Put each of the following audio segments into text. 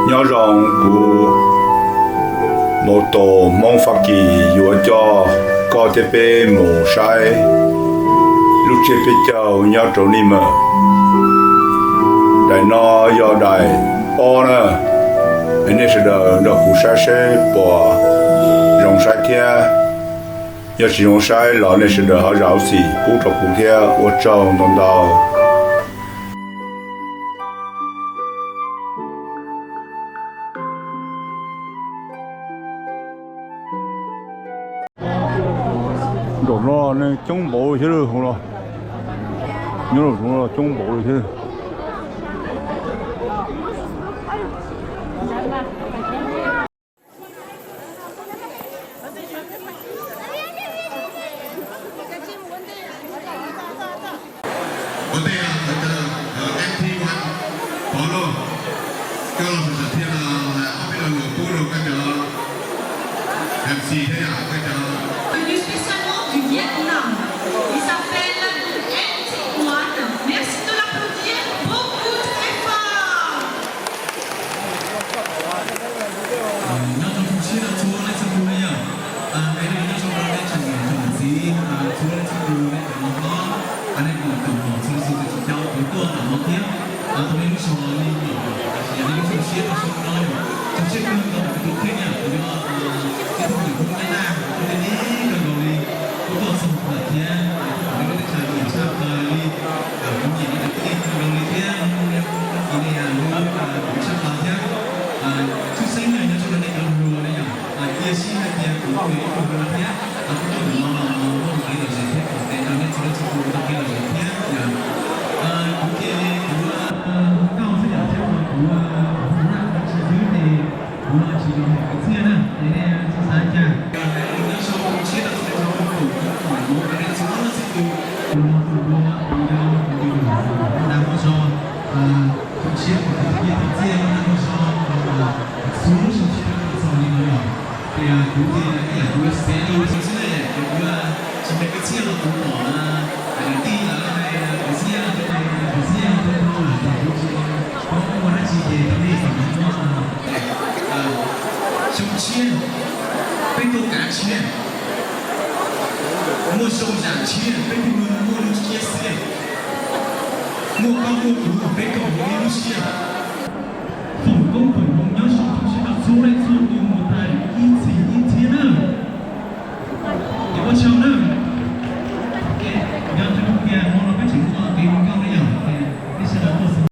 Nyob zoo, kuv Mauv Tos Hmoob Fab Kis yuav coj koj thiab peb mus saib lub tsiab peb caug nyob rau Nij Mawm. Daim no yog daim ob na, es nej sawv daws nrog kuv saib seb puas zoo saib thiab. Yog tsis zoo saib los nej sawv daws ho zam lub txim pub rau kuv thiab, ua tsaug ntau ntau. Nram no neeg coob npaum li thiab, nyob rau no coob npaum li thiab. Ua ntej, ua ntej, F T one Pov Lauj, koj los sawv daws thiaj no, ob peb lo lus pub rau koj cov M C thiab yom, koj cov. Venu spécialement du Vietnam. Il s'appelle F T one. Merci de l'applaudir beaucoup très fort. Nyob rau tsoom tshiab txhua leej txhua tus na yom, hais li nyob zoo rau nej tsoom niam tsoom txiv txhua leej txhua tus, nej cov hlob, nej cov tub txhua leej txhua tus tsis caum kuv tuaj tom no thiab. Tau nej lub zog li, nej lub zog siab rau zoo no, tsoom tshiab kawg nkaus kuv tus kheej yom, kuv yog ib tug niam hmoob nyab laj, kuv thiaj li kawg nkaus li kuj tuaj txog ntawm thiab, kuj pom nej lub teb chaws nyiam tshaj plaws li, kuv nyiam nej cov tib neeg kawg nkaus li thiab, kuv nyiam kuv tshaj plaws thiab. Tshwj xeeb yog nyob rau nej cov hluas ne yom, cia siab hais tias kuv kuj yog ib tug hluas thiab, kuv tuaj ntawm no los muaj kev lom zem thiab kom tes rau nej txhua leej txhua tus tau kev lom zem thiab yom. Kuv ces kuv nkauj xwb yom, thiab kuv hu raj tsis hlwb ces kuv tsis los hais kwv txhiaj na, es nej txhob xav cas. Nyob zoo tsoom tshiab txhua leej txhua tus, kuv pom kuv rau nej txhua leej txhua tus, kuv los tus dua, kuv yog tus dua, dag muaj zog, tsoom tshiab kuv tus txiaj tus txiaj dag muaj zog, xub tsoom tshiab txog li no yom. Ces kuv ces ib yam kuv yuav xev rau xwb ne, ces kuv tsis hais kwv txhiaj los kuv pom niam tij lawv hais kwv txhiaj, kwv txhiaj dhau lawm ces kuv tsis paub ua dab tsi ces rau nej txog no. Zoo tshiab, peb tuaj kav tshiab, muaj zoo yam tshiab, peb tuaj muaj lub siab xiab, muaj koj muaj kuv, peb koom ib lub siab. Foom koob foom hmoov nyob zoo tsoom tshiab txhua leej txhua tus mus tas ib txhis ib txhiab nawb. Ces ua tsaug nawb. Nyob rau hnub tias hmo no peb tseem muaj kev ua nkauj na yom, peb sawv daws tuaj xwb.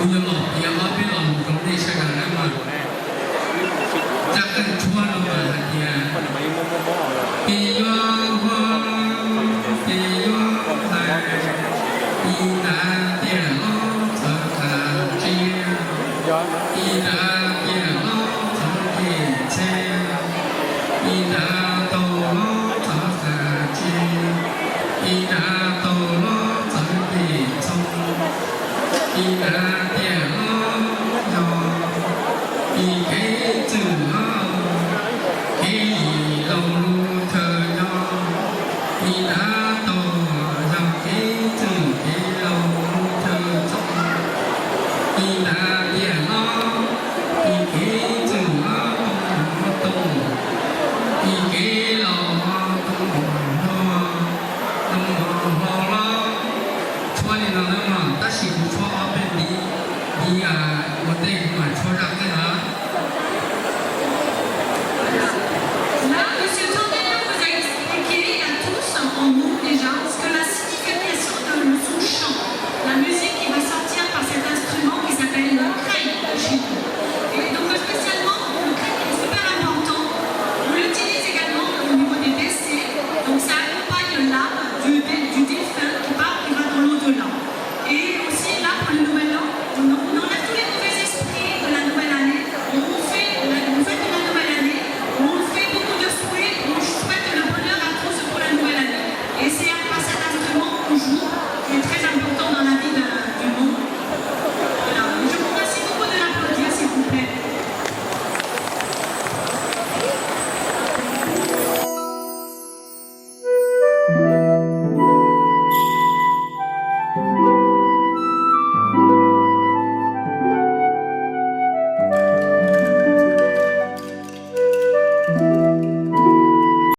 Kuv yuav los piav ob peb lo lus rau nej sawv daws na mas. Zaj qeej tshuab no mas hais tias, pis yuav huab, pis yuav hais, ib nrab tiam lob txawv tas tsi, ib nrab tiam lob txawv tim txhe, ib nrab tau lob txawv tas tsi, ib nrab tau lob txawv tim txhoo, ib nrab tiam lob yog ib kev txwm hlob, kev yim laus lub chaw nyob, ib nrab tau yog kev txwm kev laus lub chaw txoos, ib nrab